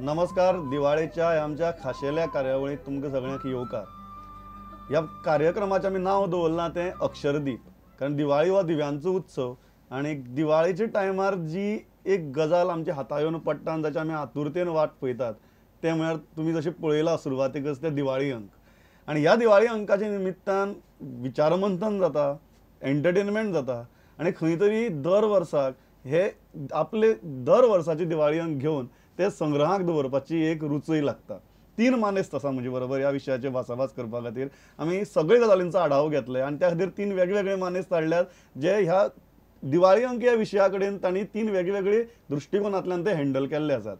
नमस्कार. दिवाळेच्या आमच्या खाशेल्या कार्यावळीत तुमकां सगळ्यांक येवकार. ह्या कार्यक्रमाचें आमी नांव दवरलां तें अक्षरदीप, कारण दिवाळी हो दिव्यांचो उत्सव आनी दिवाळेच्या टायमार जी एक गजाल आमच्या हाता येवन पडटा आनी जाची आमी आतुरतेन वाट पळयतात तें म्हळ्यार तुमी जशें पळयलां सुरवातेकच तें दिवाळी अंक. आनी ह्या दिवाळी अंकाच्या निमित्तान विचारमंथन जाता, एंटरटेनमेंट जाता आनी खंय तरी दर वर्साक हे आपले दर वर्साचे दिवाळी अंक घेवन ते संग्रहाक दवरपाची एक रुचय लागता. तीन मानेस्त आसा म्हजे बरोबर ह्या विशयाचे भासाभास करपा खातीर. आमी सगळे गजालींचो आढावो घेतले आनी त्या खातीर तीन वेगवेगळे मानेस्त हाडल्यात जे ह्या दिवाळी अंक ह्या विशया कडेन तांणी तीन वेगवेगळे दृश्टिकोनांतल्यान ते हँडल केल्ले आसात.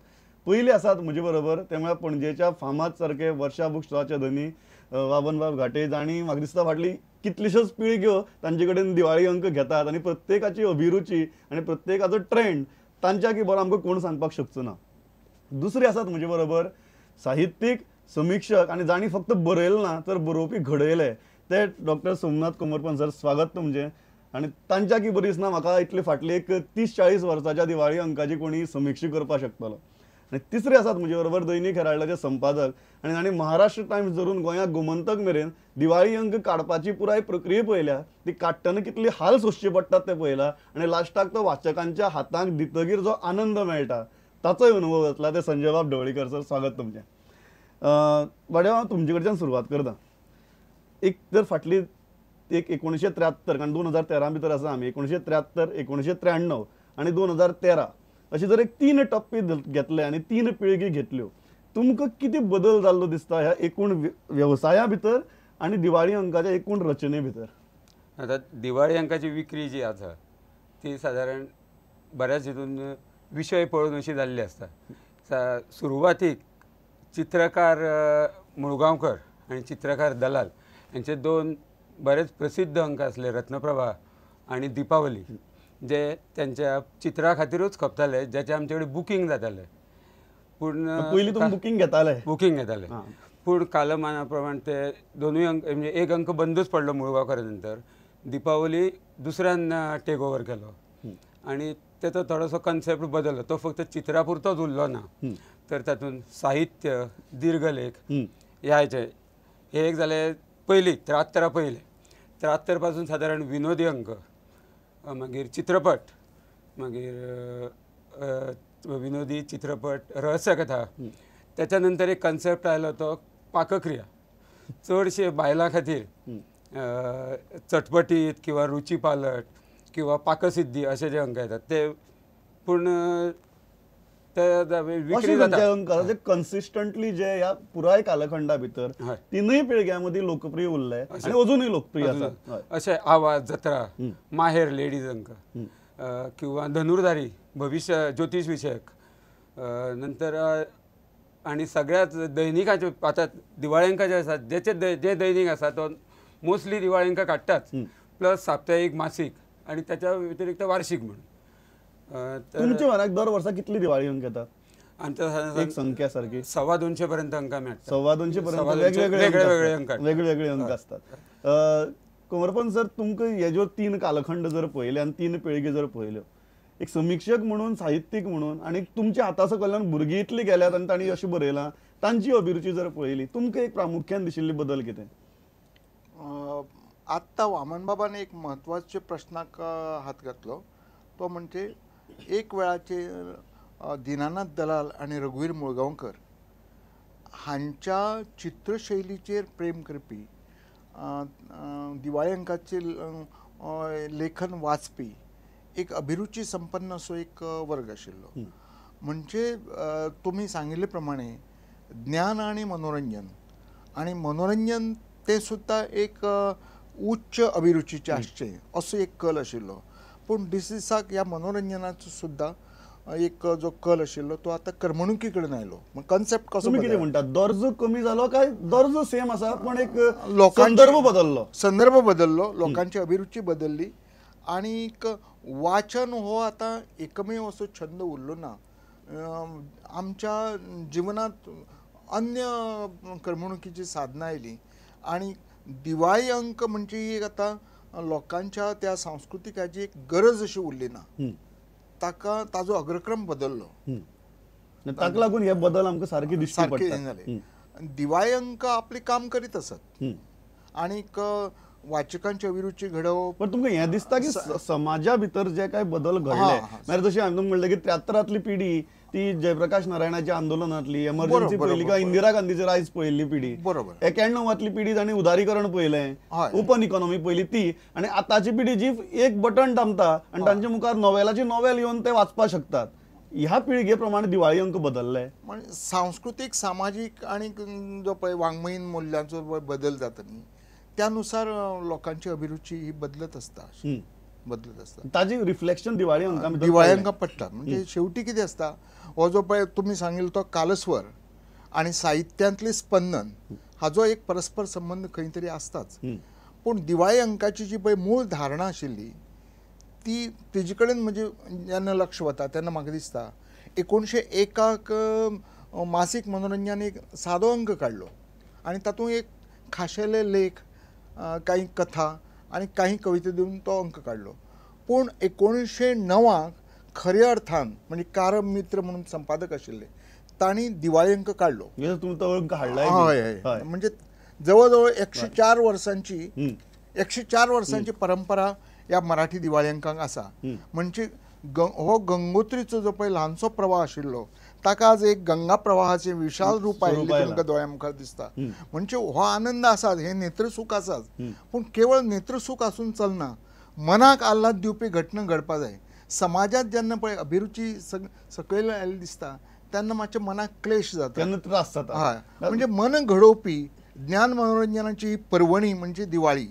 पयले आसात म्हजे बरोबर ते म्हळ्यार पणजेच्या फामाद सारके वर्षा बूक स्टॉलाचे धनी वामनबाब घाटे, जांणी म्हाका दिसता फाटली कितल्योश्योच पिळग्यो तांचे कडेन दिवाळी अंक घेतात आनी प्रत्येकाची अभिरुची आनी प्रत्येकाचो ट्रेंड तांच्या की बरो आमकां कोण सांगपाक शकचो ना. दुसरे आसात म्हजे बरोबर साहित्यीक, समिक्षक आनी जांणी फक्त बरयलें ना तर बरोवपी घडयले ते डॉक्टर सोमनाथ कोमरपंत सर, स्वागत तुमचें. आनी तांच्या की बरीच ना म्हाका इतले फाटले एक 30-40 वर्साच्या दिवाळी अंकाची कोणी समिक्षा करपाक शकतलो. आनी तिसरे आसात म्हजे बरोबर दैनिक हेराल्डाचे संपादक आनी तांणी महाराष्ट्र टायम्स धरून गोंया गोमंतक मेरेन दिवाळी अंक काडपाची पुराय प्रक्रिया पळयल्या, ती काडटना कितली हाल सोंसचे पडटात ते पळयला आनी लास्टाक तो वाचकांच्या हाताक दितगीर जो आनंद मेळटा ताचोय अनुभव घेतला ते संजयबाब ढवळीकर सर, स्वागत तुमचें. बाडे, हांव तुमचे कडच्यान सुरवात करता. एक तर फाटली एक 1973, कारण 2013 भितर आसा आमी, 1973, 1993 आनी 2013 अशे जर एक तीन टप्पे घेतले आनी तीन पिळगी घेतल्यो, तुमकां कितें बदल जाल्लो दिसता ह्या एकूण वेवसाया भितर आनी दिवाळी अंकाच्या एकूण रचने भितर? आतां दिवाळी अंकाची विक्री जी आसा ती सादारण बऱ्याच हितून विशय पळोवन अशी जाल्ली आसता. सुरवातीक चित्रकार मुळगांवकर आनी चित्रकार दलाल यांचे दोन बरेच प्रसिद्ध अंक आसले, रत्नप्रभा आनी दीपावली, जे त्यांच्या चित्रा खातीरूच खपताले, ज्याचे आमचे कडेन बुकींग जाताले. पूण पयलीं तुमी बुकींग घेताले? बुकींग घेताले, पूण कालमाना प्रमाण ते दोनूय अंक, म्हणजे एक अंक बंदूच पडलो मुळगांवकरा नंतर. दीपावली दुसऱ्यान टेक ओवर केलो आनी तेचो थोडोसो कन्सेप्ट बदललो. तो फक्त चित्रा पुरतोच उरलो ना, तर तातूंत साहित्य, दीर्घलेख ह्याचे हे एक जाले. पयलीं 73 पयले 73 पासून सादारण विनोदी अंक, मागीर चित्रपट, मागीर विनोदी चित्रपट, रहस्यकथा, त्याच्या नंतर एक कन्सेप्ट आयलो तो पाकक्रिया, चडशे बायलां खातीर चटपटीत किंवा रुची पालट किंवा पाकसिद्धी असे जे अंक येतात ते. पूण ते विक्री जाता अंक जे कन्सिस्टंटली जे ह्या पुराय कालखंडा भितर तिनूय पिळग्यां मदीं लोकप्रिय उरले आनी अजूनय लोकप्रिय आसात अशे आवाज, जत्रा, माहेर लेडीज अंक किंवा धनुर्धारी, भविष्य ज्योतिष विषयक, नंतर आनी सगळ्याच दैनिकाचे आतां दिवाळी अंक जे आसात, जेचे जे दैनिक आसा तो मोस्टली दिवाळी अंक काडटाच, प्लस साप्ताहीक, मासीक आनी त्याच्या व्यतिरिक्त वार्षिक म्हणून. तुमच्या मनाक दर वर्सा कितली दिवाळी अंक येतात? आमच्या एक संख्या सारकी 225 पर्यंत अंक मेळटा. 225 पर्यंत वेगवेगळे अंक, वेगवेगळे अंक असतात. कोमरपंत सर, तुमकां हे ज्यो तीन कालखंड जर पळयले आनी तीन पिळगी जर पळयल्यो, एक समिक्षक म्हणून, साहित्यीक म्हणून आनी तुमच्या हाता सकयल्यान भुरगीं इतलीं गेल्यात आनी तांणी अशें बरयलां, तांची अभिरुची जर पळयली, तुमकां एक प्रामुख्यान दिशिल्ली बदल कितें? आत्तां वामनबाबान एक म्हत्वाच्या प्रश्नाक हात घातलो, तो म्हणजे एक वेळाचेर दीनानाथ दलाल आनी रघुवीर मुळगांवकर हांच्या चित्रशैलीचेर प्रेम करपी, दिवाळी अंकाचे लेखन वाचपी एक अभिरुची संपन्न असो एक वर्ग आशिल्लो. म्हणजे तुमी सांगिल्ले प्रमाणे ज्ञान आनी मनोरंजन, आनी मनोरंजन तें सुद्दां एक उच्च अभिरुचीचें आसचें असो एक कल आशिल्लो. पूण दिसाक ह्या मनोरंजनाचो सुद्दां एक जो कल आशिल्लो तो आतां करमणुकी कडेन आयलो. कन्सेप्ट कसो तुमी कितें म्हणटा, दर्जो कमी जालो काय दर्जो सेम आसा पण एक संदर्भ बदललो? संदर्भ बदललो, लोकांची अभिरुची बदलली आनीक वाचन हो आतां एकमेव असो छंद उरलो ना. आमच्या जिवनांत अन्य करमणुकीची साधनां आयलीं आनी दिवाळी अंक म्हणजे एक आतां लोकांच्या त्या सांस्कृतिकाची एक गरज अशी उरली ना, ताका ताजो अग्रक्रम बदललो. ताका लागून हे बदल आमकां सारके दिश्टी पडटा. जाले दिवाळी अंक आपलें काम करीत आसत आनीक वाचकांची अभिरुची घडोवप. पण तुमकां हें दिसता की समाजा भितर जे काय बदल घडले, मागीर जशें हांवें तुमकां म्हणलें की 73तली पिढी ती जयप्रकाश नारायणाच्या आंदोलनांतली, एमर्जन्सी पळयली किंवा इंदिरा गांधीचे रायज पळयल्ली पिढी, बरोबर, 91तली पिढी जाणी उदारीकरण पळयलें, ओपन इकॉनॉमी पळयली ती, आनी आतांची पिढी जी एक बटन दामता आनी तांच्या मुखार नॉवेलाची नॉवेल येवन ते वाचपाक शकतात. ह्या पिळगे प्रमाणे दिवाळी अंक बदलले. म्हणजे सांस्कृतीक, सामाजीक आनी जो पळय वाङ्मयीन मुल्यांचो बदल जाता न्ही त्यानुसार लोकांची अभिरुची ही बदलत आसता, बदलत आसता. ताजी रिफ्लेक्शन दिवाळी अंका दिवाळी अंका पडटा. म्हणजे शेवटी कितें आसता, हो जो पळय तुमी सांगिल्लो तो कालस्वर आनी साहित्यांतलें स्पंदन हाजो एक परस्पर संबंद खंय तरी आसताच. पूण दिवाळी अंकाची जी पळय मूळ धारणा आशिल्ली ती तेजे कडेन म्हणजे जेन्ना लक्ष वता तेन्ना म्हाका दिसता 1901 मासीक मनोरंजन एक सादो अंक काडलो आनी तातूंत एक खाशेले लेख, काही कथा आनी काही कविता दिवन तो अंक काडलो. पूण 1909 खऱ्या अर्थान म्हणजे कारम मित्र म्हणून संपादक आशिल्ले तांणी दिवाळी अंक काडलो. हय हय, म्हणजे जवळ जवळ 104 वर्सांची 104 वर्सांची परंपरा ह्या मराठी दिवाळी अंकांक आसा. म्हणजे हो गंगोत्रीचो जो पळय ल्हानसो प्रवाह आशिल्लो ताका आज एक गंगा प्रवाहाचें विशाल रूप आयिल्लें तुमकां दोळ्या मुखार दिसता. म्हणजे हो आनंद आसा, हें नेत्रसूख आसाच, पूण केवळ नेत्रसूख आसून चलना, मनाक आल्हाद दिवपी घटना घडपा जाय. समाजांत जेन्ना पळय अभिरुची सकयल आयिल्ली दिसता तेन्ना मातशें मनाक क्लेश जाता, तेन्ना त्रास जाता. हय, म्हणजे मन घडोवपी ज्ञान मनोरंजनाची ही पर्वणी म्हणजे दिवाळी.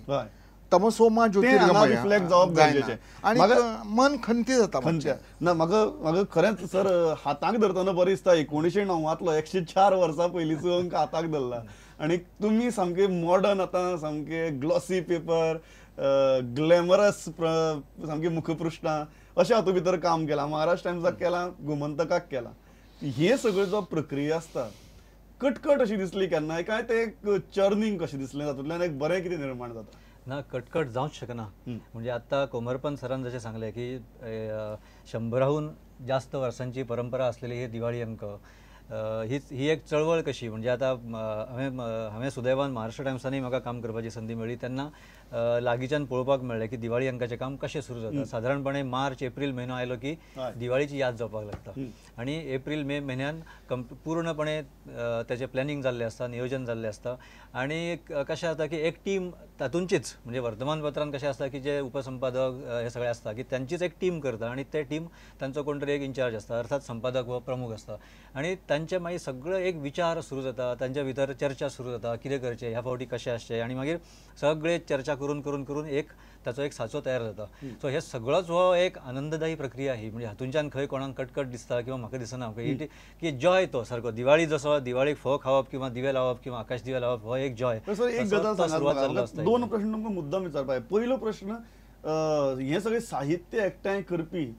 तमसोमा ज्योतिर्गमय आनी मन खंती जाता. ना म्हाका म्हाका खरेंच सर हाताक धरतना बरें दिसता 1909तलो 104 वर्सां पयलींचो अंक हाताक धरला आनी तुमी सामके मॉडर्न आतां सामके ग्लॉसी पेपर, ग्लॅमरस सामकी मुखपृश्ठां अशें हातूंत भितर काम केलां. महाराष्ट्र टायम्साक केलां, गोमंतकाक केलां. हे सगळ्यो जो प्रक्रिया आसता कटकट अशी दिसली केन्नाय काय ते एक चर्निंग कशें दिसलें, तातूंतल्यान एक बरें कितें निर्माण जाता? ना, कटकट जावंच शकना. म्हणजे आत्ता कोमरपंत सरान जशें सांगलें की 100हून जास्त वर्सांची परंपरा असलेली ही दिवाळी अंक ही एक चळवळ कशी. म्हणजे आतां हांवें सुदैवान महाराष्ट्र टायम्सांनी म्हाका काम करपाची संदी मेळ्ळी तेन्ना लागींच्यान पळोवपाक मेळ्ळें की दिवाळी अंकाचें काम कशें सुरू जाता. सादारणपणे मार्च एप्रील म्हयनो आयलो की दिवाळीची याद जावपाक लागता आनी एप्रील मे म्हयन्यान पूर्णपणे ताचें प्लॅनिंग जाल्लें आसता, नियोजन जाल्लें आसता. आनी कशें जाता की एक टीम तातूंचीच, म्हणजे वर्तमानपत्रान कशें आसता की जे उपसंपादक हे सगळे आसता की तांचीच एक टीम करता आनी ते टीम तांचो कोण तरी एक इन्चार्ज आसता, अर्थात संपादक व प्रमुख आसता आनी तांचे मागीर सगळो एक विचार सुरू जाता, तांच्या भितर चर्चा सुरू जाता कितें करचें ह्या फावटी कशें आसचें आनी मागीर सगळे चर्चा करून करून करून एक ताचो एक साचो तयार जाता. सो हे सगळोच हो एक आनंददायी प्रक्रिया ही. म्हणजे हातूंच्यान खंय कोणाक कटकट दिसता किंवा म्हाका दिसना की जॉय तो सारको दिवाळी जसो दिवाळीक फोव खावप किंवा दिवे लावप किंवा आकाश दिवे लावप हो एक जॉय. एक गजाल सांगात, दोन प्रश्न तुमकां मुद्दाम विचारपाक. पयलो प्रश्न, हें सगळें साहित्य एकठांय करपी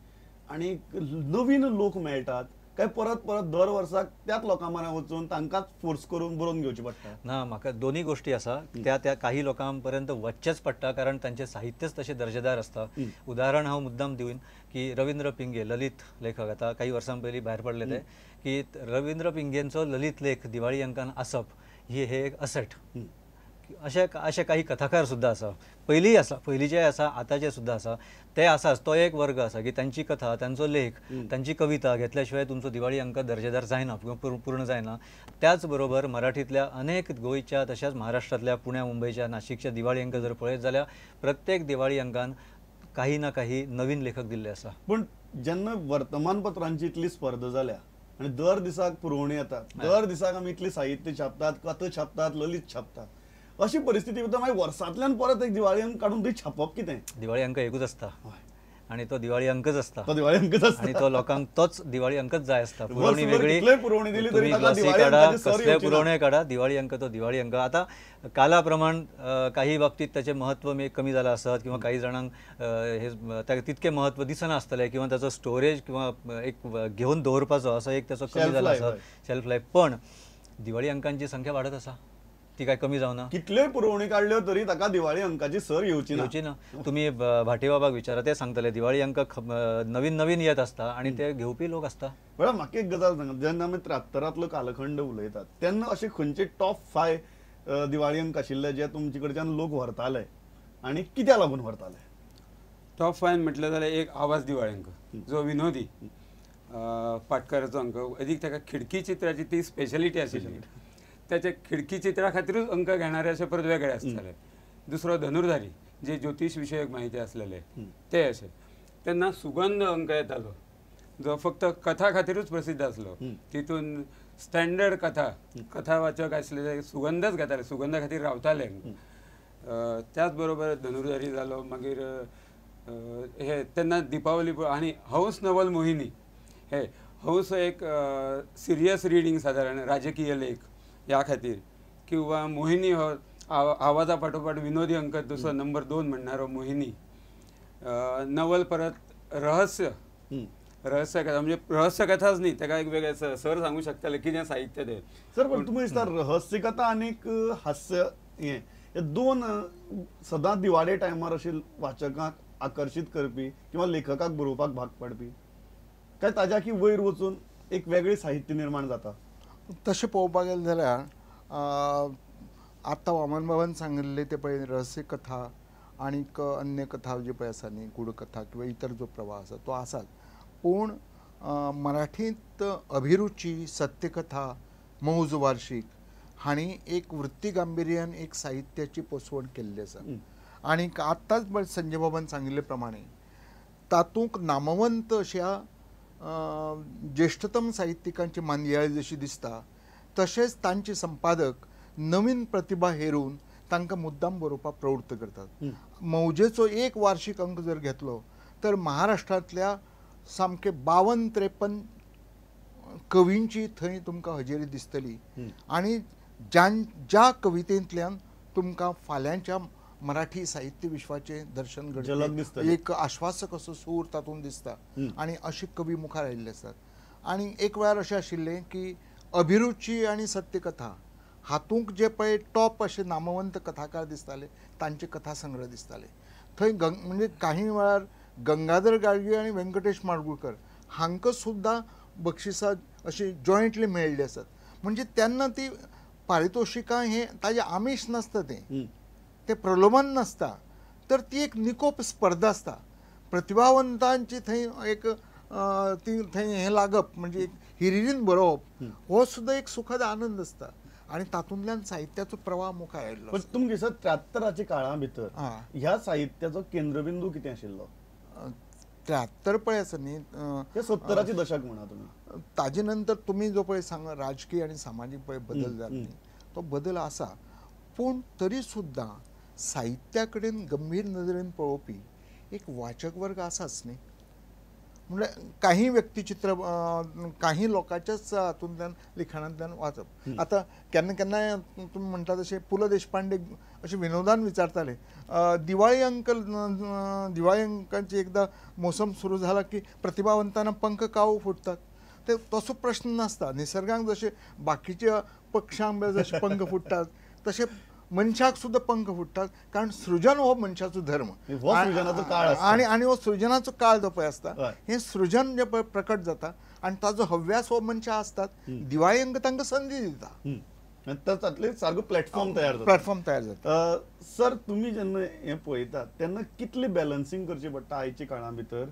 आनी नवीन लोक मेळटात काय परत परत दर वर्साक त्याच लोकां म्हऱ्यान वचून तांकांच फोर्स करून बरोवन घेवचें पडटा? ना, म्हाका दोन्ही गोष्टी आसा. त्या त्या काही लोकांपर्यंत वचचेंच पडटा कारण तांचें साहित्यच तशें दर्जेदार आसता. उदाहरण हांव मुद्दाम दिवन की रवींद्र पिंगे ललित लेखक आतां काही वर्सां पयलीं भायर पडले ते, की रवींद्र पिंगेंचो ललित लेख दिवाळी अंकान आसप ही हे एक असेट. अशे अशे काही कथाकार सुद्दां आसा, पयलींय आसा, पयलींचे आसा, आतांचे सुद्दां आसा, ते आसाच. तो एक वर्ग आसा की तांची कथा, तांचो लेख, तांची कविता घेतल्या शिवाय तुमचो दिवाळी अंक दर्जेदार जायना किंवा पूर्ण जायना. त्याच बरोबर मराठींतल्या अनेक गोंयच्या तशेंच महाराष्ट्रांतल्या पुण्या, मुंबयच्या, नाशिकच्या दिवाळी अंक जर पळयत जाल्यार प्रत्येक दिवाळी अंकान काही ना काही नवीन लेखक दिल्ले आसा. पूण जेन्ना वर्तमानपत्रांची इतली स्पर्धा जाल्या आनी दर दिसाक पुरवणी येतात, दर दिसाक आमी इतली साहित्य छापतात, कथा छापतात, ललित छापतात, अशी परिस्थिती भितर मागीर वर्सांतल्यान परत एक दिवाळी अंक काडून थंय छापप कितें? दिवाळी अंक एकूच आसता आनी तो दिवाळी अंकच आसता, तो दिवाळी अंकच आसता आनी तो लोकांक तोच दिवाळी अंकच जाय आसता. पुरवणी वेगळी, पुरवणी दिली तरी काडा, कसले पुरवणे काडा, दिवाळी अंक तो दिवाळी अंक. आतां काला प्रमाण काही बाबतीत ताचें महत्व कमी जालां आसत किंवा काही जाणांक हे तितकें महत्व दिसना आसतलें किंवा ताचो स्टोरेज किंवा एक घेवन दवरपाचो असो एक ताचो कमी जाला आसत, शेल्फ लायफ. पण दिवाळी अंकांची संख्या वाडत आसा. ती काय कमी जावना. कितल्योय पुरवणी काडल्यो तरी ताका दिवाळी अंकाची सर येवची ना. येवची ना. तुमी भाटीबाबाक विचारा, ते सांगतले दिवाळी अंक नवीन नवीन येत आसता आनी ते घेवपी लोक आसता. बरं, म्हाका एक गजाल सांगा, जेन्ना आमी 73तलो कालखंड उलयतात तेन्ना अशे खंयचे टॉप 5 दिवाळी अंक आशिल्ले जे तुमचे कडच्यान लोक व्हरताले आनी कित्याक लागून व्हरताले? टॉप 5 म्हटलें जाल्यार एक आवाज दिवाळी अंक जो विनोदी पाटकाराचो अंक, अदीक ताका खिडकी चित्राची ती स्पेशलिटी आशिल्ली, त्याच्या खिडकी चित्रा खातीरूच अंक घेणारे अशे परत वेगळे आसताले. दुसरो धनुर्धारी जे ज्योतिष विशयक माहिती आसलेले ते अशे. तेन्ना सुगंध अंक येतालो जो फक्त कथा खातीरूच प्रसिद्ध आसलो, तितून स्टँडर्ड कथा कथावाचक आसले सुगंधच घेताले, सुगंधा खातीर रावताले. त्याच बरोबर धनुर्धारी जालो, मागीर हे तेन्ना दिपावली आनी हंस नवल मोहिनी, हे हंस एक सिरियस रिडींग सादारण राजकीय लेख ह्या खातीर, किंवा मोहिनी हो आवाजा फाटोफाट विनोदी अंक दुसरो नंबर 2 म्हणणारो मोहिनी. नवल परत रहस्य, रहस्य कथा म्हणजे रहस्य कथाच न्ही, ताका एक वेगळें सर सांगू शकताले कितें साहित्य तें. सर पण तुमी दिसता रहस्य कथा आनीक हास्य हे दोन सदां दिवाळे टायमार अशे वाचकांक आकर्शीत करपी किंवा लेखकाक बरोवपाक भाग पाडपी, काय ताज्या की वयर वचून एक वेगळें साहित्य निर्माण जाता? तशें पळोवपाक गेलें जाल्यार आतां वामनबाबान सांगिल्लें तें पळय रहस्य कथा आनीक अन्य कथा जी पळय आसा न्ही, गूढकथा किंवा इतर जो प्रवाह आसा तो आसाच, पूण मराठींत अभिरुची, सत्यकथा, मौज वार्षिक हांणी एक वृत्ती गांभिर्यान एक साहित्याची पोसवण केल्ली आसा. आनीक आत्ताच संजय बाबान सांगिल्ले प्रमाणे तातूंत नामवंत अशा ज्येष्ठतम साहित्यिकांची मांदियाळी जशी दिसता तशेंच तांचे संपादक नवीन प्रतिभा हेरून तांकां मुद्दाम बरोवपाक प्रवृत्त करतात. मौजेचो एक वार्षिक अंक जर घेतलो तर महाराष्ट्रांतल्या सामके 52-53 कवींची थंय तुमकां हजेरी दिसतली आनी ज्या कवितेंतल्यान तुमकां फाल्यांच्या मराठी साहित्य विश्वाचें दर्शन घडटलें, एक आश्वासक असो सूर तातूंत दिसता आनी अशे कवी मुखार आयिल्ले आसात. आनी एक वेळार अशें आशिल्लें की अभिरुची आनी सत्यकथा हातूंत जे पळय टॉप अशे नामवंत कथाकार दिसताले तांचे कथा संग्रह दिसताले थंय. म्हणजे काही वेळार गंगाधर गाडगीळ आनी व्यंकटेश माडगुळकर हांकां सुद्दां बक्षिसां अशी जॉयंटली मेळिल्ली आसात. म्हणजे तेन्ना ती पारितोषिकां हें ताजें आमीश नासता, तें तें प्रलोभन नासता, तर ती एक निकोप स्पर्धा आसता. प्रतिभावंतांची थंय एक ती थंय हें लागप म्हणजे एक हिरिरीन बरोवप हो सुद्दां एक सुखद आनंद आसता आनी तातूंतल्यान साहित्याचो प्रवाह मुखार आयिल्लो. पण तुमकां दिसता 73च्या काळा भितर ह्या साहित्याचो केंद्रबिंदू कितें आशिल्लो? 73 पळय आसा न्ही, 70चे दशक म्हणा तुमी, ताजे नंतर तुमी जो पळय सांग राजकीय आनी सामाजीक पळय बदल जाला न्ही तो बदल आसा, पूण तरी सुद्दां साहित्या कडेन गंभीर नदरेन पळोवपी एक वाचक वर्ग आसाच न्ही. म्हणल्यार काही व्यक्तिचित्र काही लोकांच्याच हातूंतल्यान लिखाणांतल्यान वाचप. आतां केन्ना केन्नाय तुमी म्हणटा तशें पु ल देशपांडे अशें विनोदान विचारताले, दिवाळी अंक दिवाळी अंकांची एकदां मोसम सुरू जाला की प्रतिभावंतांना पंख काव फुटतात, ते तसो प्रश्न नासता. निसर्गाक जशे बाकीच्या पक्षांक जशे पंख फुट्टात तशे मनशाक सुद्दां पंख फुट्टात, कारण सृजन हो मनशाचो धर्म आनी आनी हो सृजनाचो काळ जो पळय आसता हें सृजन जें पळय प्रकट जाता आनी ताजो हव्यास हो मनशां आसतात. दिवाळी अंक तांकां संदी दिता, सारको प्लॅटफॉर्म तयार जाता, प्लॅटफॉर्म तयार जाता. सर तुमी जेन्ना हें पळयतात तेन्ना कितली बॅलन्सींग करची पडटा आयच्या काळा भितर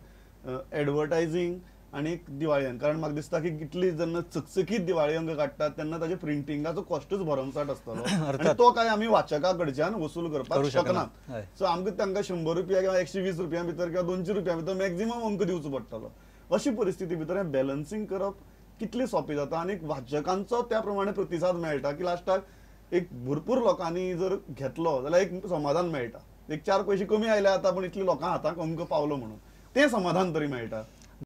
एडवर्टायजींग आनी दिवाळी अंक? कारण म्हाका दिसता की कितली जेन्ना चकचकीत दिवाळी अंक काडटात तेन्ना ताजे प्रिंटिंगाचो कॉस्टूच भरमसाट आसतलो आनी तो काय आमी वाचका कडच्यान वसूल करपाक शकनात. सो आमकां तांकां 100 रुपया किंवा 120 रुपया भितर किंवा 200 रुपया भितर मॅक्झिमम अंक दिवचो पडटलो. अशी परिस्थिती भितर हें बॅलन्सींग करप कितली सोंपें जाता आनी वाचकांचो त्या प्रमाणे प्रतिसाद मेळटा की लास्टाक एक भरपूर लोकांनी जर घेतलो जाल्यार एक समाधान मेळटा, एक 4 पयशे कमी आयले आतां पूण इतले लोकां हाताक अंक पावलो म्हणून तें समाधान तरी मेळटा.